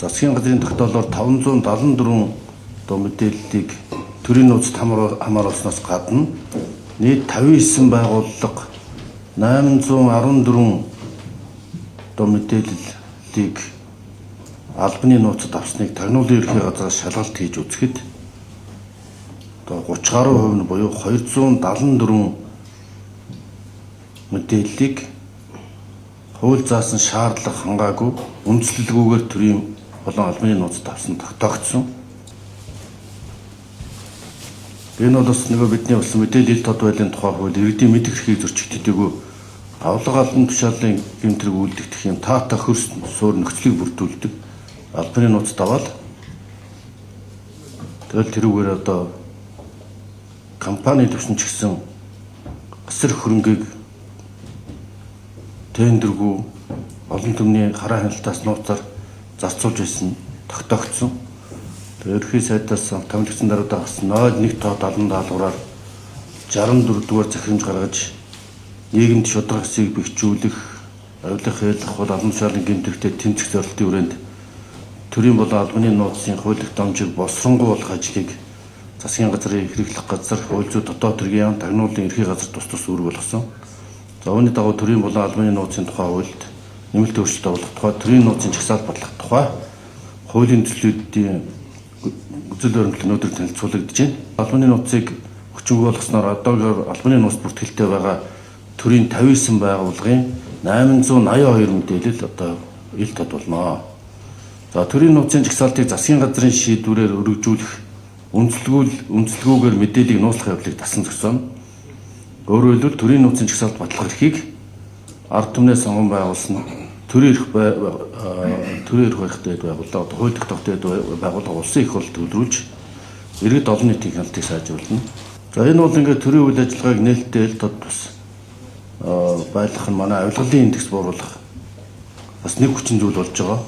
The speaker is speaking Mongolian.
Засгийн газрын тогтоолоор 574 одоо мэдээллийг төрийн нууцд хамааруулснаас гадна нийт 59 байгууллага 814 одоо мэдээллийг албаны нууцад авсныг тагнуулын ерхий газраас шалгалт хийж үзэхэд одоо 30 гаруй хувь нь буюу 274 мэдээллийг хууль заасан шаардлага хангаагүй үндэслэлгүйгээр төрийн болон албаны нууцад авсан тогтоогдсон. Энэ бол бас нөгөө бидний болсон мэдээлэл ил тод байдлын тухай хууль иргэдийн мэдэх эрхийг зөрчигддэггүй авлага албан тушаалын гэмтрэг үйлдэгдэх юм таатай хөрс суур нөхцөлийг бүрдүүлдэг. Албаны нууцад аваад тэгэл тэрүүгээр одоо компани төвшин ч гэсэн асар хөрөнгийг тендергүй олон түмний хараа хяналтаас нууцаар зарцуулж байсан тогтоогдсон. Тэгээ ерхий сайдаас томилогдсон даруйдаа гарсан 0.1 тоо 70 даалгавраар 64 дугаар захирамж гаргаж нийгэмд шударга ёсыг бэхжүүлэх, авилга хээлэх бол албан тушаалын гэмт хэрэгтэй тэмцэх зорилтын хүрээнд төрийн болон албаны нууцын хууль тогтоомжийг боловсронгуй болох ажлыг засгийн газрын хэрэглэх газар, хууль зүйн дотоод хэргийн яам, тагнуулын ерхий газар тус тус үүрэг болгосон. За үүний дагуу төрийн болон албаны нууцын тухай хуульд нэмэлт өөрчлөлт оруулах тухай, төрийн нууцын жагсаалт батлах тухай хуулийн төслүүдийн үзэл баримтлал өнөөдөр танилцуулагдаж байна. Албаны нууцыг хүчингүй болгосноор одоогоор албаны нууц бүртгэлтэй байгаа төрийн 59 байгууллагын 882 мэдээлэл одоо ил тод болно. За төрийн нууцын жагсаалтыг засгийн газрын шийдвэрээр өргөжүүлэх үндэслэлгүйгээр мэдээллийг нууцлах явдлыг дасан зохицооно. Өөрөөр хэлбэл төрийн нууцын жагсаалт батлах эрхийг ард түмнээ сонгон байгуулсан төрийн эрх төрийн эрх барихтай байгууллага одоо хууль тогтоохтой байгууллага улсын их хурл төвлөрүүлж иргэд олон нийтийн хяналтыг сайжруулна. За энэ бол ингээд төрийн үйл ажиллагааг нээлттэй ил тод бас байлгах нь манай авилгалын индекс бууруулах бас нэг хүчин зүйл болж байгаа.